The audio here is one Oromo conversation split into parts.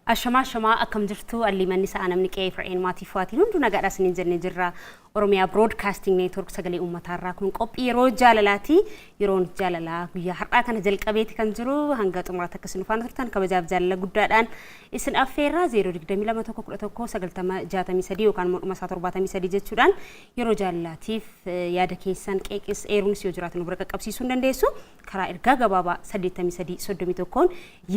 Ashamaa, ashamaa, akkam jirtu? Alliimanni sa'a namni qe'ee fir'een maatii fuwaatiin hunduu nagaadhaa isiniin jennee jirra. Oromiyaa Broadcasting Network sagalee uummataarraa kun qophii yeroo jaalalaati. Yeroon jaalalaa guyyaa har'aa kana jalqabeeti kan jiru. Hanga xumuraatti akka isin faana turtan kabajaaf jaalala guddaadhaan isin affeerraa. 022 111 90 63 yookaan immoo dhuma isaa 73 jechuudhaan yeroo jaalalaatiif yaada keessan, qeeqis eeruunis yoo jiraatu nu bira qaqqabsiisuu hin dandeessu. Karaa ergaa gabaabaa 83 31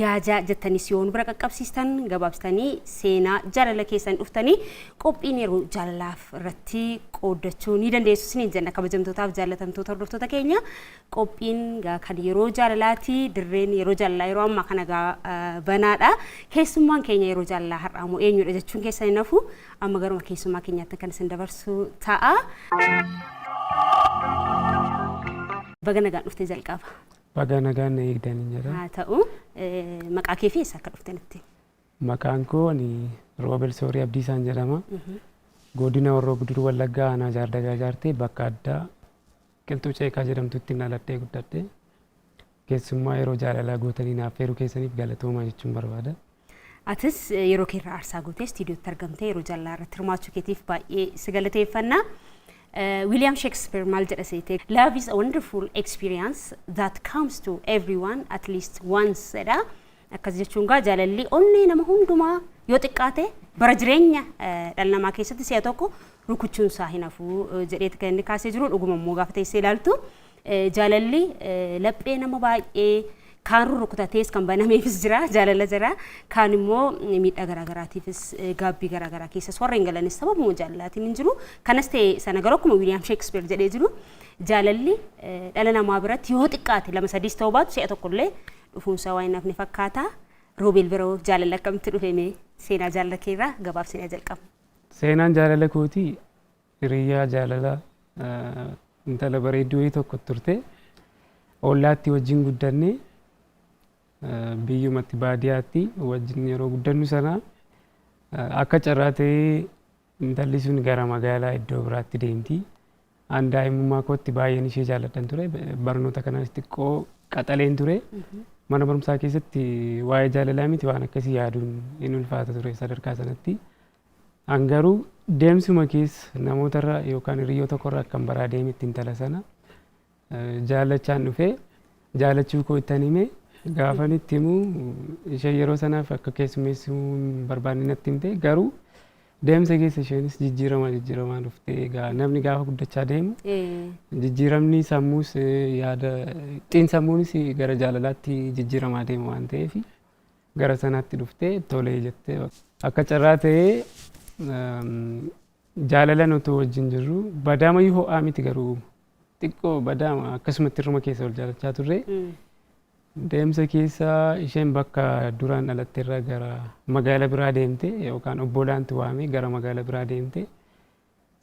yaajaa jettanis yoo nu bira qaqqabsiistan, gabaabsitanii seenaa jaalala keessan dhuftanii qophiin yeroo jaalalaaf irratti qooddachuu ni dandeessu isiniin jenna. Kabajamtootaaf jaalatamtoota hordoftoota keenya, qophiin kan yeroo jaalalaati. Dirreen yeroo jaalalaa yeroo ammaa kana gaa banaadha. Keessummaan keenya yeroo jaalalaa har'aa immoo eenyudha jechuun keessan hin hafu. Amma garuma keessummaa keenyaatti kan isin dabarsu ta'a. Baga nagaan dhuftee jalqaba. Baga nagaan na eegdanii jedha. Haa ta'u, maqaa kee fi eessa akka dhufte nutti. Maqaan koo ani Roobel Soorii Abdiisaan jedhama. Godina Horroo Guduruu Wallaggaa, aanaa Jaardagaa Jaartee, bakka addaa Qilxuu Ceekaa jedhamtutti dhaladhee guddadhe. Keessummaa yeroo jaalalaa gootanii naaf affeeruu keessaniif galatoomaa jechuun barbaada. Atis yeroo kee irraa aarsaa gootee istiidiyootti argamtee yeroo jaalalaa irratti hirmaachuu keetiif baay'ee si galateeffanna. William Shakespeare maal jedha seete? "Love is a wonderful experience that comes to everyone at least once" jedha. Akkas jechuun gaa jaalalli onnee nama hundumaa yoo xiqqaate bara jireenya dhala namaa keessatti si'a tokko rukuchuun isaa hin hafu jedheeti kan inni kaasee jiru. Dhuguma immoo gaafa teessee ilaaltu jaalalli laphee nama baay'ee kaan rurrukutatees kan banameefis jira, jaalala jira. Kaan immoo miidhaa garaagaraatiifis, gaabbii garaagaraa keessas warra hin galanis sababuma jaalalaatiin hin jiru. Kanas ta'e sana garuu akkuma William Shakespeare jedhee jiru, jaalalli dhala namaa biratti yoo xiqqaate lama sadiis ta'uu baatu si'a tokkollee dhufuunsaa waan hin hafne fakkaata. Roobeel biroo, jaalala akkamitti dhufe? Mee seenaa jaalala keerraa gabaabsinee jalqabna. Seenaan jaalala kootii, hiriyyaa jaalala intala bareedduu wayii tokko turte. Ollaatti wajjin guddanne, biyyumatti baadiyyaatti wajjin yeroo guddannu sana akka carraa ta'ee intalli sun gara magaalaa iddoo biraatti deemti. An daa'imummaa kootti baay'een ishee jaalladhan ture. Barnoota kanas xiqqoo qaxaleen ture. Mana barumsaa keessatti waa'ee jaalalaa miti, waan akkasii yaaduun hin ulfaata ture sadarkaa sanatti. An garuu deemsuma keessa namootarra yookaan hiriyoota tokkorra akkan baraa deemetti intala sana jaallachaan dhufee jaalachuu koo ittan hime. Gaafan itti himu isheen yeroo sanaaf akka keessummeessuu hin barbaanne natti himte. Garuu deemsa keessa isheenis jijjiiramaa jijjiiramaa dhufte. Egaa namni gaafa guddachaa deemu jijjiiramni sammuus, yaada xiinsammuunis gara jaalalaatti jijjiiramaa deema waan ta'eef gara sanaatti dhuftee tolee jettee. Akka carraa ta'ee jaalalan otoo wajjin jirru, badaamayyuu ho'aa miti, garuu xiqqoo badaama akkasumatti irruma keessa wal jaalachaa turre. Deemsa keessa isheen bakka duraan dhalatte irraa gara magaala biraa deemte, yookaan obbolaantu waamee gara magaala biraa deemte.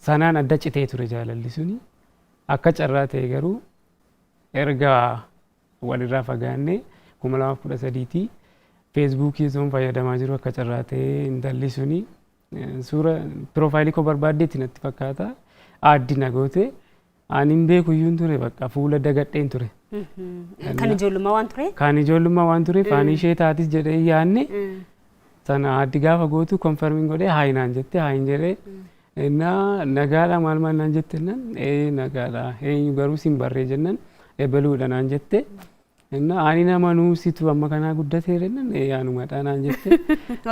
Sanaan adda citee ture jaalalli suni. Akka carraa ta'e garuu erga walirraa fagaanne 2013tti Feesbuukii osoo fayyadamaa jiru akka carraa ta'e intalli suni suura piroofaayilii koo barbaaddeetti natti fakkaata. Add na goote. Ani hin beeku iyyuu ture, bakka fuula dagadheen ture. Kan ijoollummaa waan ture? Kan ijoollummaa waan tureef ani ishee taatis jedhee hin yaadne. Sana add gaafa gootu confirm godhee, "Hi" naan jette. "Hi" jedhee innaa, "Nagaadha, maal maal?" naan jette. Jennaan, "Ee, nagaadha, eenyu garuu sin barree?" jennaan, "Ebeluudha" naan jette. Innaa, "Ani nama nuusitu amma kanaa guddatee?" jennaan, "Ee, anumadha" naan jette.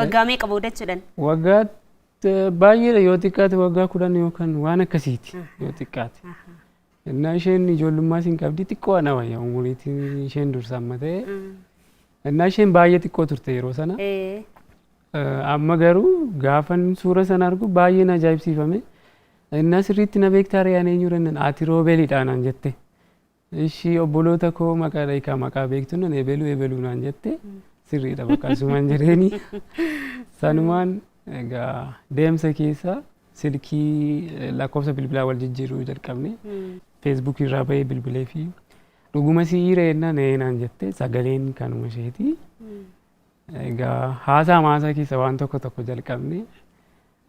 Waggaa meeqa booda jechuudhaan? Waggaa baay'eedha, yoo xiqqaate waggaa 10 yookaan waan akkasiiti yoo xiqqaate. Innaa isheen ijoollummaa siin qabdi, xiqqoo ana wayya umuriitiin isheen dursa amma ta'e. Innaa isheen baay'ee xiqqoo turte yeroo sana. Amma garuu gaafan suura sana argu baay'een ajaa'ibsiifame. Innaa, "Sirriitti na beektaa ree, ani eenyu?" jennaan, "Ati Roobeelidha" naan jette. "Ishii, obboloota koo maqaa dhahikaa, maqaa beektu?" Nan "Ebeluu, ebeluu" naan jette. "Sirriidha, bakka asumaan" jedheeni. Sanumaan egaa deemsa keessa silkii, lakkoofsa bilbilaa wal jijjiiruu jalqabne. Feesbuukii irraa bahee bilbilee fi Dhuguma si hireennaan ee naan jette, sagaleen kanuma isheeti. Egaa haasaa maasaa keessa waan tokko tokko jalqabne,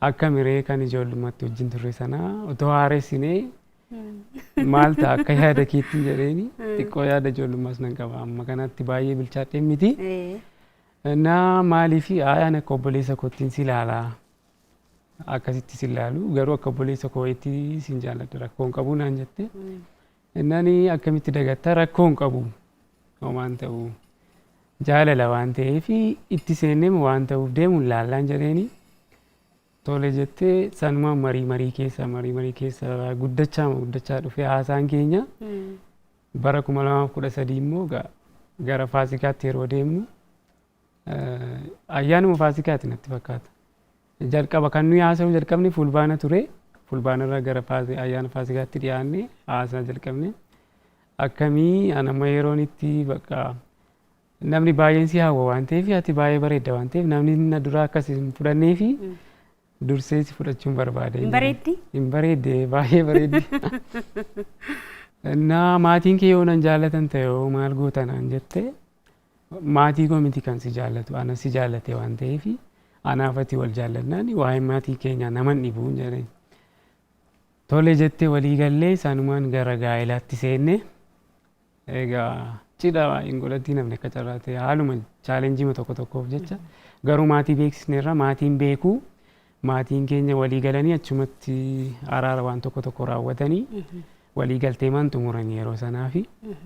akka miree kan ijoollummaatti wajjin turre sana otoo haaressinee maal ta'a akka yaada keetti jedheeni. Xiqqoo yaada ijoollummaas nan qaba, amma kanatti baay'ee bilchaadhee miti. Na maaliif ayaan akka obboleessa koottiin si ilaalaa, akkasitti si ilaalu garuu akka obboleessa kootti sin jaalladha, rakkoo hin qabu naan jette. Innaan akkamitti dagattaa, rakkoo hin qabu, homaan ta'u, jaalala waan ta'eef itti seennee waan ta'uuf deemuun laallaan jedheeni. Tole jettee sanumaan marii marii keessa guddachaa guddachaa dhufee haasaan keenya. Bara 2013 immoo gara Faasikaatti yeroo deemnu, ayyaanuma Faasikaati natti fakkaata. Jalqaba kan nuyi haasa'uu jalqabne Fulbaana ture. Fulbaanarraa gara ayyaana Faasikaatti dhiyaanne haasaa jalqabne. Akkamii anamma yeroon itti bakka namni baay'een si hawwa waan ta'eef, ati baay'ee bareedda waan ta'eef, namni na duraa akkas hin fudhannee fi dursee si fudhachuun barbaade. Hin bareeddi? Hin bareedde, baay'ee bareeddi. Na maatiin kee yoo nan jaallatan ta'e hoo maal goota naan jette. Maatii koo miti kan si jaallatu, ana si jaallate waan ta'eef, anaaf ati wal jaallannaan waa'ee maatii keenyaa naman dhibu jedheen. Tole jettee walii gallee sanumaan gara gaa'ilaatti seenne. Egaa cidha hin godhatiin namni akka carraa ta'e haaluma challenge tokko tokkoof jecha garuu maatii beeksisneerra, maatiin beekuu, maatiin keenya walii galanii achumatti araara waan tokko tokko raawwatanii walii galtee maan xumuranii yeroo sanaa fi.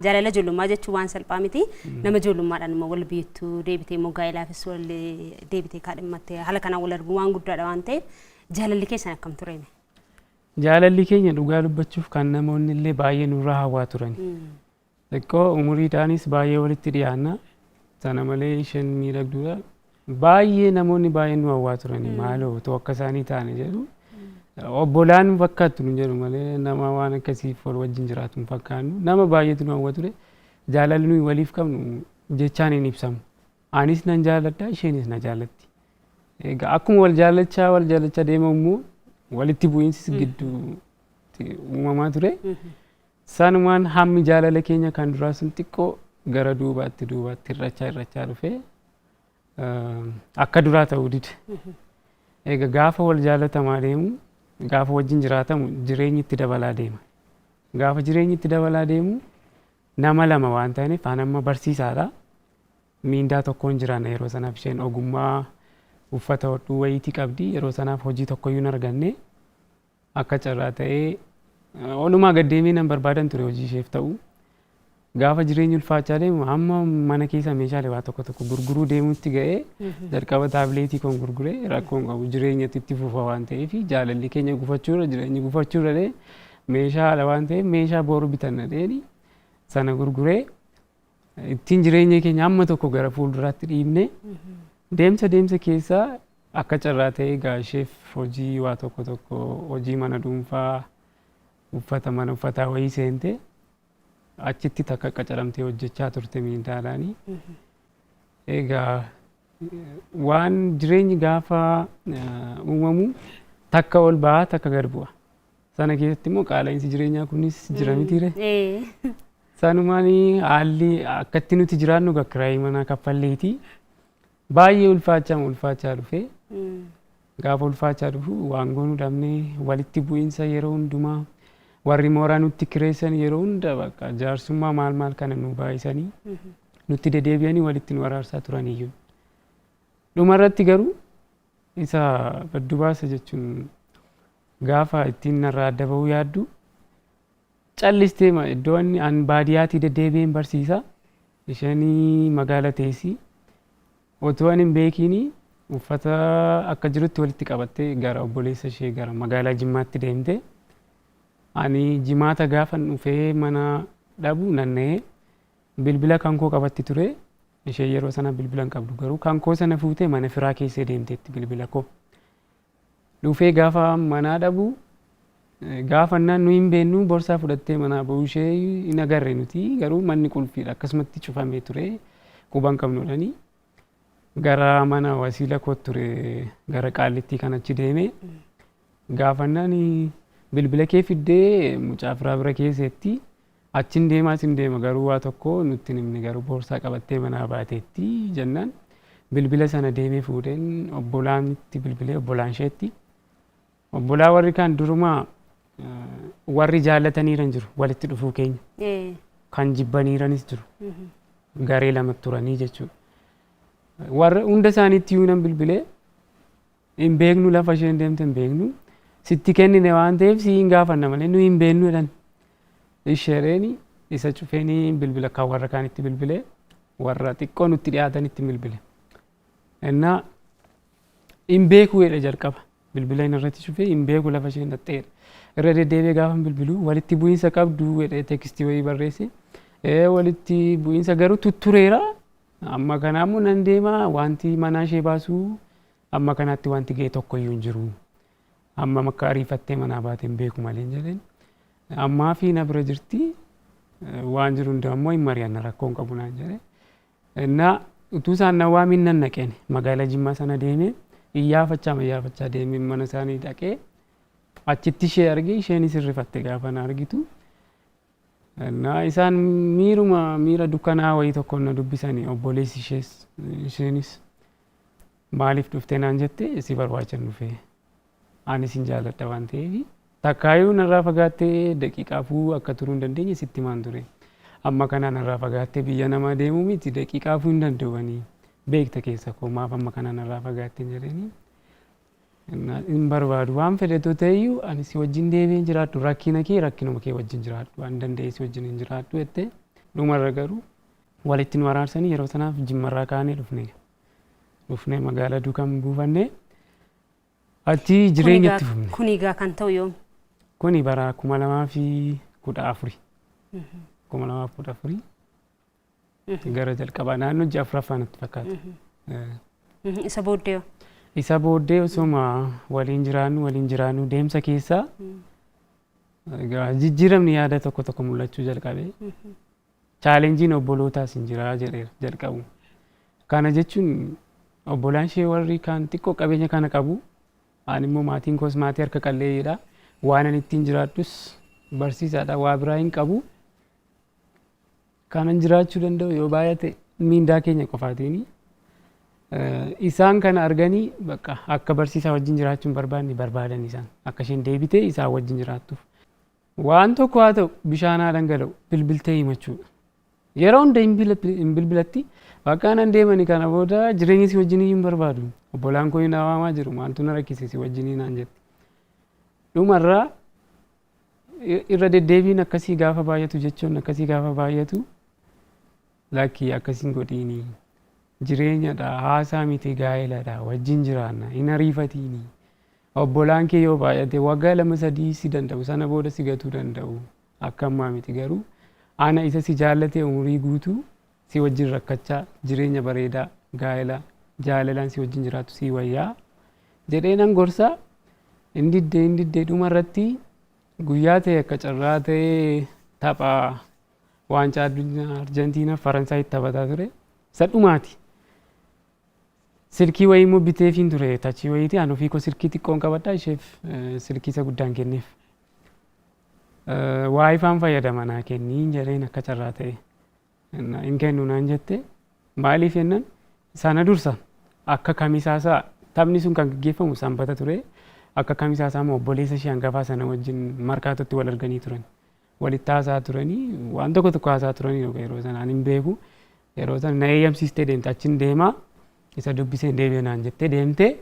Jaalala ijoollummaa jechuun waan salphaa miti. Nama ijoollummaadhaan immoo wal beektu deebitee immoo gaa'ilaafis wal deebitee kaadhimmattee haala kanaan wal arguu waan guddaadha waan ta'eef, jaalalli keessan akkam ture? Jaalalli keenya dhugaa dubbachuuf kan namoonni illee baay'ee nurraa hawwaa turan. Xiqqoo umuriidhaanis baay'ee walitti dhiyaanna. Sana malee isheen miidhagduudha. Baay'ee namoonni baay'een nu hawwaa turani. Maaloo otoo akka isaanii taane jedhu. Obbolaan nu fakkaattu nu jedhu malee nama waan akkasiif wal wajjin jiraatu hin fakkaannu. Nama baay'eetu nu hawwa ture. Jaalalli nuyi waliif qabnu jechaan hin ibsamu. Anis nan jaalladha, isheenis na jaallatti. Egaa akkuma wal jaallachaa wal jaallachaa deemamu immoo walitti bu'iinsis gidduutti uumamaa ture. Sanumaan hammi jaalala keenya kan duraa sun xiqqoo gara duubaatti duubaatti hir'achaa hir'achaa dhufee akka duraa ta'uu dide. Egaa gaafa wal jaalatamaa deemu, gaafa wajjin jiraatamu, jireenyi itti dabalaa deema. Gaafa jireenyi itti dabalaa deemu nama lama waan ta'aniif, an amma barsiisaadha. Miindaa tokkoon jiraanna yeroo sanaaf, isheen ogummaa uffata hodhuu wayiitii qabdi, yeroo sanaaf hojii tokkoyyuu hin arganne. Akka carraa ta'ee olumaa gad deemee nan barbaadan ture hojii isheef ta'u. Gaafa jireenyi ulfaachaa deemu hamma mana keessa meeshaalee waa tokko tokko gurguruu deemutti ga'ee. Jalqaba taabileetii koon gurguree, rakkoon qabu, jireenyatti itti fufa waan ta'eef, jaalalli keenya gufachuurra jireenyi gufachuurra meeshaa haala waan ta'eef meeshaa boru bitanna dheeni sana gurguree ittiin jireenya keenya hamma tokko gara fuulduraatti dhiibne. Deemsa deemsa keessaa akka carraa ta'ee gaasheef hojii waa tokko tokko, hojii mana dhuunfaa, uffata mana uffataa wayii seente, achitti takka qacaramtee hojjechaa turte miindaadhaanii. Egaa waan jireenyi gaafa uumamu takka ol ba'aa, takka gad bu'a. Sana keessatti immoo qaala'insi jireenyaa kunis jira mitiire. Sanumaan haalli akkatti nuti jiraannu kiiraayii manaa kaffalleeti. Baay'ee ulfaachaa ulfaachaa dhufee, gaafa ulfaachaa dhufu waan goonuu dhabnee walitti bu'iinsa yeroo hundumaa, warri mooraa nutti kireessan yeroo hunda bakka jaarsummaa maal maal kana nu baay'isanii nutti deddeebi'anii walitti nu araarsaa turaniyyuu. Dhumarratti garuu isa baddu baasa jechuun gaafa ittiin narraa adda bahuu yaaddu callistee iddoo inni an baadiyyaatii deddeebi'een barsiisa, isheen magaala teessi, otoo ani hin beekiin uffata akka jirutti walitti qabattee gara obboleessa ishee gara magaalaa Jimmaatti deemte. Ani jimaata gaafan dhufee mana dhabu nanna'ee, bilbila kan koo qabatti ture. Ishee yeroo sana bilbila hin qabdu, garuu kan koo sana fuutee mana firaa keessee deemteetti bilbila koo. Dhufee gaafa manaa dhabu gaafannaan nu hin beeknu, borsaa fudhattee manaa bahuu ishee hin agarre nuti, garuu manni qulfiidha, akkasumatti cufamee ture, quban qabnudhani. Gara mana wasiila koo ture gara Qaallittii kan achi deeme gaafannaan bilbila kee fiddee mucaa firaa bira keesseetti. Achin deemaa asin deema garuu waa tokko nutti hin himne, garuu boorsaa qabattee manaa baateetti jennaan bilbila sana deemee fuudheen obbolaanitti bilbilee, obbolaan isheetti. Obbolaa warri kaan durumaa warri jaallataniiran jiru walitti dhufuu keenya, kan jibbaniiranis jiru, garee lama turanii jechuudha. Warra hunda isaaniitti iyyuu nan bilbilee, hin beeknu, lafa isheen deemte hin beeknu, sitti kennine waan ta'eef si hin gaafanna malee nu hin beeknu jedhan. Isheereeni isa cufeenii bilbila kan warra kaanitti bilbilee, warra xiqqoo nutti dhiyaatanitti bilbile. Innaa hin beeku jedhe jalqaba. Bilbila inni irratti cufee hin beeku lafa isheen dhaqxeedha. Irra deddeebi'ee gaafa bilbilu walitti bu'iinsa qabdu jedhee text wayii barreesse. Walitti bu'iinsa garuu tuttureera. Amma kanaa immoo nan deema, wanti manaa ishee baasuu amma kanaatti wanti ga'e tokko iyyuu hin jiru. Amma akka ariifattee manaa baate hin beeku malee hin jedheen. Ammaa fi na bira jirti, waan jiru hundaa immoo hin mari'anna, rakkoo hin qabu naan jedhe. Innaa utuu isaan na waamiin nan naqeen magaalaa Jimmaa sana deemee iyyaafachaa iyyaafachaa deemee mana isaanii dhaqee achitti ishee argee, isheenis hirrifatte gaafa na argitu. Innaa isaan miiruma miira dukkanaa wayii tokkoon na dubbisanii, obboleessi ishees isheenis maaliif dhuftee naan jette, si barbaachan dhufee, anis hin jaalladha waan ta'eef, takkaayyuu narraa fagaattee daqiiqaafuu akka turuu hin dandeenye sitti himaan ture. Amma kana narraa fagaattee biyya namaa deemuu miti, daqiiqaafuu hin danda'u, beekta keessa koo, maaf amma kana narraa fagaattee jedhanii. Hin barbaadu, waan fedhetu ta'eyyuu ani si wajjin deebi'ee jiraadhu, rakkina kee rakkinuma kee wajjin jiraadhu, waan danda'e si wajjin hin jiraadhu jettee, dhumarra garuu walitti nu araarsanii yeroo sanaaf Jimmarraa kaanee dhufne, magaalaa Duukam buufannee achi jireenya itti fufne. Kun egaa kan ta'u yoom? Kuni bara 2014. 2014 gara jalqabaa, naannoo ji'a afuraffaa natti fakkaata. Isa booddee hoo? Isa booddee osoma waliin jiraannu deemsa keessaa egaa jijjiiramni yaada tokko tokko mul'achuu jalqabe. Challengeiin obbolootaas hin jiraa jedheera jalqabu. Kana jechuun obbolaan ishee warri kaan xiqqoo qabeenya kana qabu. Ani immoo maatiin koos maatii harka qalleeyyiidha. Waan ani ittiin jiraadhus barsiisaadha. Waa biraa hin qabu. Kanan jiraachuu danda'u yoo baay'ate miindaa keenya qofaatiini. Isaan kana arganii bakka akka barsiisaa wajjin jiraachuu hin barbaanne barbaadan, isaan akka isheen deebitee isaan wajjin jiraattuuf. Waan tokko haa ta'u, bishaan haa dhangala'u, bilbiltee himachuudha. Yeroo hunda hin bilbilatti, bakka nan deemani, kana booda jireenya si wajjin hin barbaadu. Obbolaan koo hin waamaa jiru, maaltu na rakkise si wajjin naan jetti. Dhumarraa irra deddeebiin akkasii gaafa baay'atu, jechoon akkasii gaafa baay'atu, lakkii akkasiin godhiini, jireenyadha, haasaa miti, gaa'eladha, wajjin jiraanna, hin ariifatiini. Obbolaan kee yoo baay'ate waggaa 2 3 si danda'u, sana booda si gatuu danda'u, akka ammaa miti, garuu ana isa si jaallatee umurii guutuu si wajjin rakkachaa jireenya bareedaa gaa'ela jaalalaan si wajjin jiraatu si wayyaa jedhee nan gorsaa. Hin diddee, hin diddee, dhuma irratti guyyaa ta'e akka carraa ta'ee tapha waancaa addunyaa Arjentiinaa Faransaayitti taphataa ture. Isa dhumaati. Silkii wayii immoo biteefiin ture, touch wayiiti, ani ofii koo silkii xiqqoon qabadha, isheef silkii isa guddaan kenneef. WiFiin fayyadama naa kenniin jedheen akka carraa ta'e. Hin kennu naan jette, maaliif jennaan sana dursa akka kamisaasaa, taphni sun kan gaggeeffamu Sanbata ture, akka kamisaasaa immoo obboleessa ishee hangafaa sana wajjin Markaatotti wal arganii turan. Walitti haasaa turanii, waan tokko tokko haasaa turanii yeroo sana ani hin beeku. Yeroo sana na eeyyamsiistee deemte, achiin deemaa isa dubbisee deebi'e naan jettee deemte.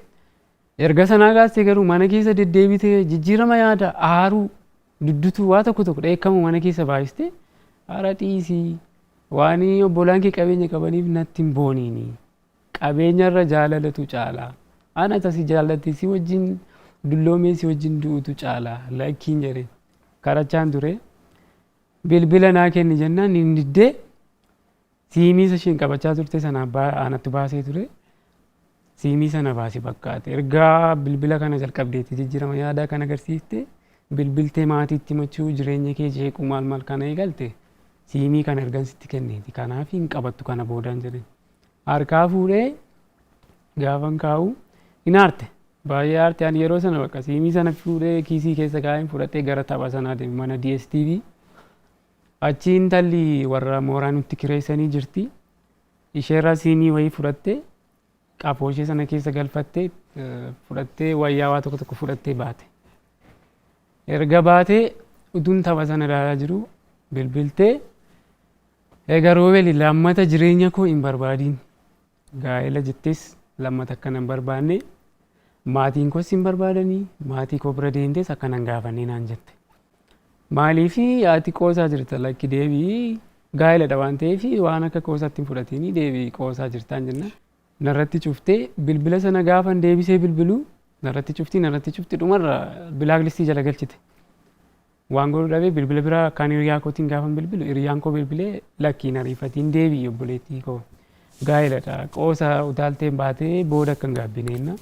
Erga sanaa kaastee garuu mana keessa deddeebitee jijjiirama yaada, aaruu, duddutuu, waa tokko tokko dheekkamu mana keessa baay'iste, haara dhiisii, waan obbolaan kee qabeenya qabaniif natti hin booniini. Qabeenyarra jaalalatu caala. Ana tasi jaallatte si wajjin dulloomee si wajjin du'utu caala, lakkiin jedhee. Karachaan ture. Bilbila naa kenni jennaan hin diddee, siimii isa isheen qabachaa turte sana abbaa anatti baasee ture. Siimii sana baase bakkaate. Ergaa bilbila kana jalqabdeetti jijjiirama yaadaa kan agarsiifte, bilbiltee maatiitti himachuu, jireenya kee jeequu, maal maal kana eegalte, siimii kana ergan sitti kenneeti. Kanaaf hin qabattu kana boodaan jedheen. Harkaa fuudhee gaafan kaa'u hin aarte. Baay'ee aarte. Ani yeroo sana bakka siimii sana fuudhee kiisii keessa kaa'een fudhadhee gara tapha sanaa deeme, mana DSTV. Achi intalli warra mooraa nutti kireessanii jirti. Isheerraa siinii wayii fudhattee qafoo ishee sana keessa galfattee fudhattee wayyaa waa tokko tokko fudhattee baate. Erga baatee utuun tapha sana ilaalaa jiru bilbiltee, egaa Roobeel, lammata jireenya koo hin barbaadiin, gaa'ela jettees lammata akkana hin barbaanne, maatiin koos hin barbaadanii, maatii koo bira deemtees akkana hin gaafannee naan jette. Maaliif ati qoosaa jirta? Lakki, deebii gaa'eladha waan ta'eef waan akka qoosaatti hin fudhatinii, deebii qoosaa jirtaan jenna. Narratti cuftee bilbila sana gaafan deebisee bilbiluu narratti cuftii, narratti cufti, dhumarra blacklistii jala galchite. Waan godhu dhabee bilbila biraa kan hiriyaa kootiin gaafan bilbilu, hiriyaan koo bilbilee, lakkiin ariifatiin deebii, obboleettii koo gaa'eladha qoosa utaalteen baatee booda akka hin gaabbineenna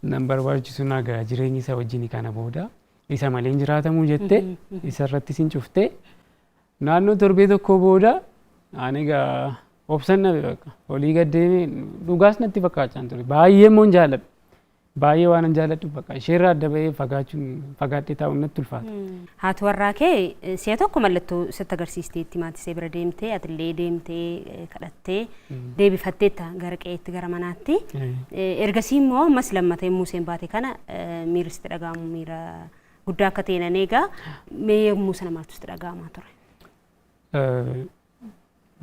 nan barbaachisu, nagaa jireenyi isa wajjin kana booda isa malee hin jiraatamuu jette. Isarratti sin cuftee naannoo torbee tokko booda ani egaa obsan dhabe, bakka olii gad deemee dhugaas natti fakkaachaa ture. Baay'ee immoo hin jaalladhu, baay'ee waan hin jaalladhu, bakka isheerraa adda ba'ee fagaachuun, fagaadhee taa'uun natti ulfaata. Haati warraa kee si'a tokko mallattoo sitti agarsiisteetti, maatii bira deemtee, atillee deemtee kadhattee deebifatteetta gara qe'eetti, gara manaatti. Ergasii immoo ammas lammata yommuu isheen baate kana miirri sitti dhaga'amu miira guddaa akka ta'e nan eegaa. Mee yommuu sana maaltu sitti dhaga'amaa ture?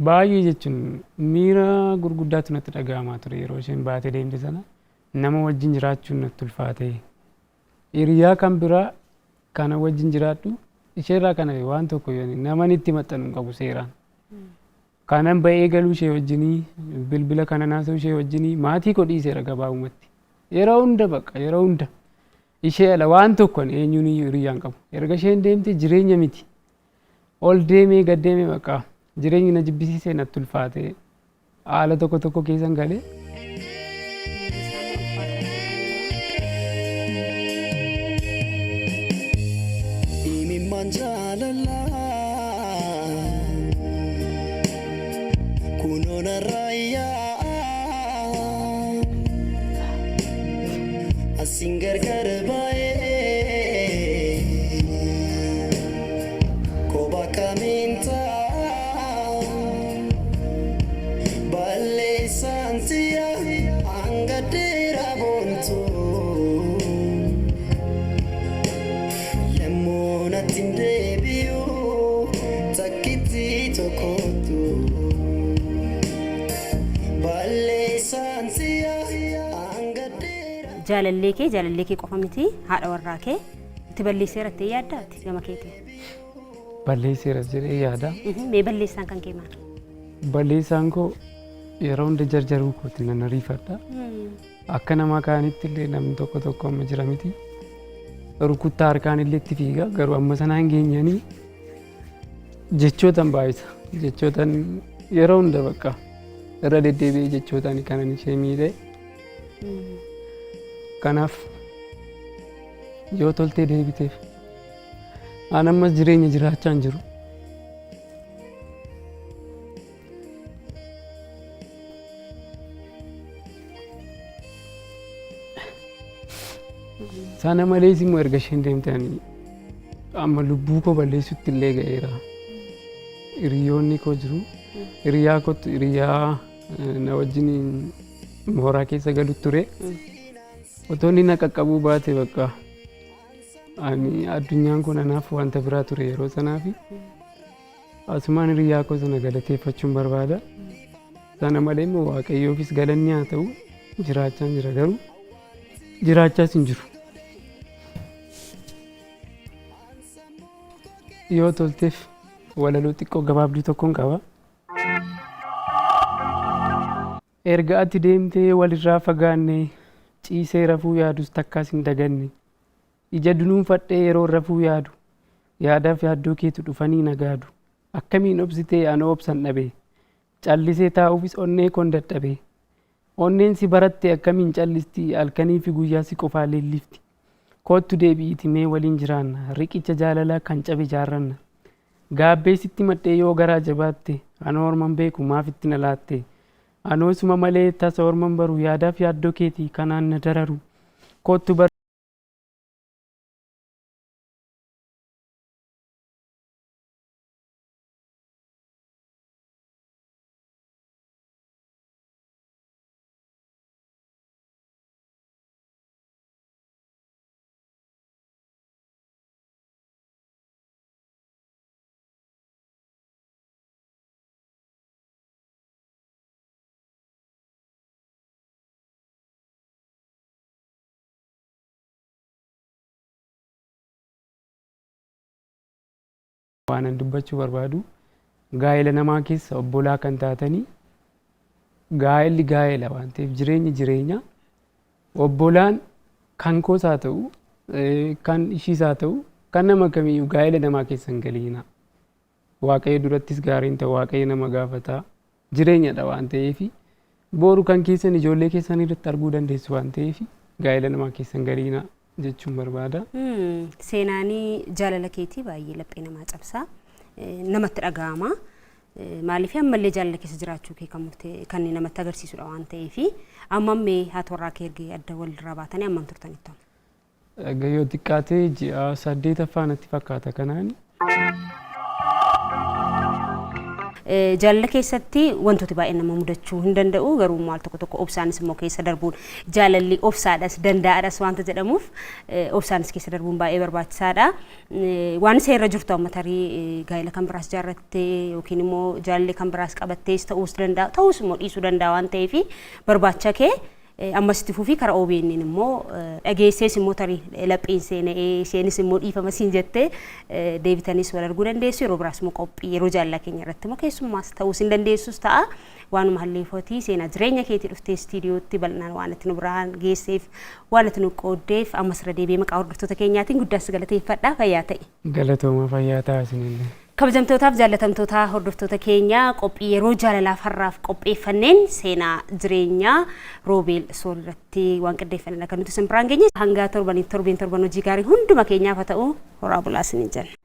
Baay'ee jechuun miira gurguddaatu natti dhaga'amaa ture yeroo isheen baatee deemte sana. Nama wajjin jiraachuun natti ulfaate. Hiriyaa kan biraa kana wajjin jiraadhu isheerraa kana waan tokko naman itti maxxanu hin qabu seeraan. Kanan ba'ee galuu ishee wajjinii, bilbila kana naasuu ishee wajjinii, maatii koo dhiiseera gabaabumatti. Yeroo hunda, bakka yeroo hunda ishee ala waan tokko eenyuun iyyuu hiriyaa hin qabu. Erga isheen deemte jireenya miti. Ol deemee gad deemee bakka jireenyi na jibbisiisee natti ulfaate, haala tokko tokko keessan galee. Imimmaan jaalalaa kunoo narraa yaa'a, asiin gargar baay'ee kophaa kamiin ta'a? Balleessaan si'a hanga dheeraa boontu. Yemmuu natti hin deebi'u takkitti tokkottu. Balleessaan si'a hanga dheeraa. Jaalallee kee qofa miti, haadha warraa kee itti balleesseera itti yaaddaati gama keetiin? Balleesseeras jedhee yaada. Mee balleessaan kan kee maal? Balleessaan koo yeroo hunda jarjaruu kooti, nan ariifadha. Akka nama kaanitti illee namni tokko tokko amma jira miti. Rukuttaa harkaan illee itti fiiga, garuu amma sanaan geenyanii jechootan baay'isa. Jechootan yeroo hunda bakka irra deddeebi'ee jechootaan kanan ishee miidhe. Kanaaf yoo toltee deebiteef, an ammas jireenya jiraachaa hin jiru. Sana malees immoo erga isheen deemte ani amma lubbuu koo balleessutti illee ga'eera. Hiriyoonni koo jiru. Hiriyaa kootu hiriyaa na wajjin mooraa keessa galu ture. Otoo inni na qaqqabuu baate bakka ani addunyaan kun anaaf wanta biraa ture yeroo sanaa fi asumaan hiriyaa koo sana galateeffachuun barbaada. Sana malee immoo Waaqayyoofis galanni haa ta'u, jiraachaa jira, garuu jiraachaas hin jiru. Yoo tolteef walaloo xiqqoo gabaabduu tokkoon qaba. Erga ati deemtee walirraa fagaanne, ciisee rafuu yaadus takkaas hin daganne. Ija dunuunfadhee yeroo rafuu yaadu, yaadaaf yaaddoo keetu dhufanii nagaadu. Akkamiin obsitee? Anoo obsan dhabe. Callisee taa'uufis onnee koon dadhabe. Onneen si baratte akkamiin callisti? Halkanii fi guyyaa si qofaa leellifti. Koottu deebi'iiti mee waliin jiraanna, riqicha jaalalaa kan cabe jaarranna. Gaabbee sitti madhee yoo garaa jabaatte, anoo orman beeku maaf itti na laatte? Anoo suma malee tasa orman baru, yaadaaf yaaddoo keetii kanaan na dararu. Koottu. Waanan dubbachuu barbaadu, gaa'ela namaa keessa obbolaa kan taatanii, gaa'elli gaa'ela waan ta'eef, jireenyi jireenya, obbolaan kan koos haa ta'u, kan ishiis haa ta'u, kan nama kamiyyuu gaa'ela namaa keessa hin galiina. Waaqayyo durattis gaariin ta'u, Waaqayyo nama gaafataa, jireenyadha waan ta'eef, boru kan keessan ijoollee keessan irratti arguu dandeessu waan ta'eef, gaa'ela namaa keessa hin galiina jechuun barbaada. Seenaanii jaalala keetii baay'ee laphee namaa cabsaa, namatti dhaga'ama. Maaliif ammallee jaalala keessa jiraachuu kee kan murtee kan namatti agarsiisudha waan ta'eef, amma mee haati warraa kee erga adda walirraa baatanii ammam turtanittu? Egaa yoo xiqqaatee ji'a 8ffaa natti fakkaata kanaan. Jaalala keessatti wantooti baay'een nama mudachuu hin danda'u, garuu maal tokko tokko obsaanis immoo keessa darbuun, jaalalli obsaadhas danda'aadhas waanta jedhamuuf, obsaanis keessa darbuun baay'ee barbaachisaadha. Waan isa irra jirtu amma tarii gaa'ela kan biraas jaarrattee yookiin immoo jaalallee kan biraas qabattees ta'uus danda'a, ta'uus immoo dhiisuu danda'a waan ta'eef, barbaacha kee ammas itti fufii. Karaa OBN immoo dhageessees immoo tarii lapheen seena'ee isheenis immoo dhiifama siin jettee deebitaniis wal arguu dandeessu. Yeroo biraas immoo qophii yeroo jaalalaa keenya irratti immoo keessummaas ta'uus hin dandeessus ta'a. Waanuma halleeffatii seenaa jireenya keetii dhuftee istiidiyootti bal'inaan waan itti nu biraan geesseef, waan itti nu qooddeef, ammas irra deebi'ee maqaa hordoftoota keenyaatiin guddaas galateeffadha. Fayyaa ta'e. Galatooma, fayyaa ta'a isinillee. Kabajamtootaaf jaallatamtoota hordoftoota keenya, qophii yeroo jaalalaaf har'aaf qopheeffanneen seenaa jireenyaa Roobeel Soor irratti waan qindeeffannedha kan nuti isin biraan geenye. Hanga torbaniif torbeen torban hojii gaarii hunduma keenyaaf haa ta'u, horaa bulaa isiniin jenna.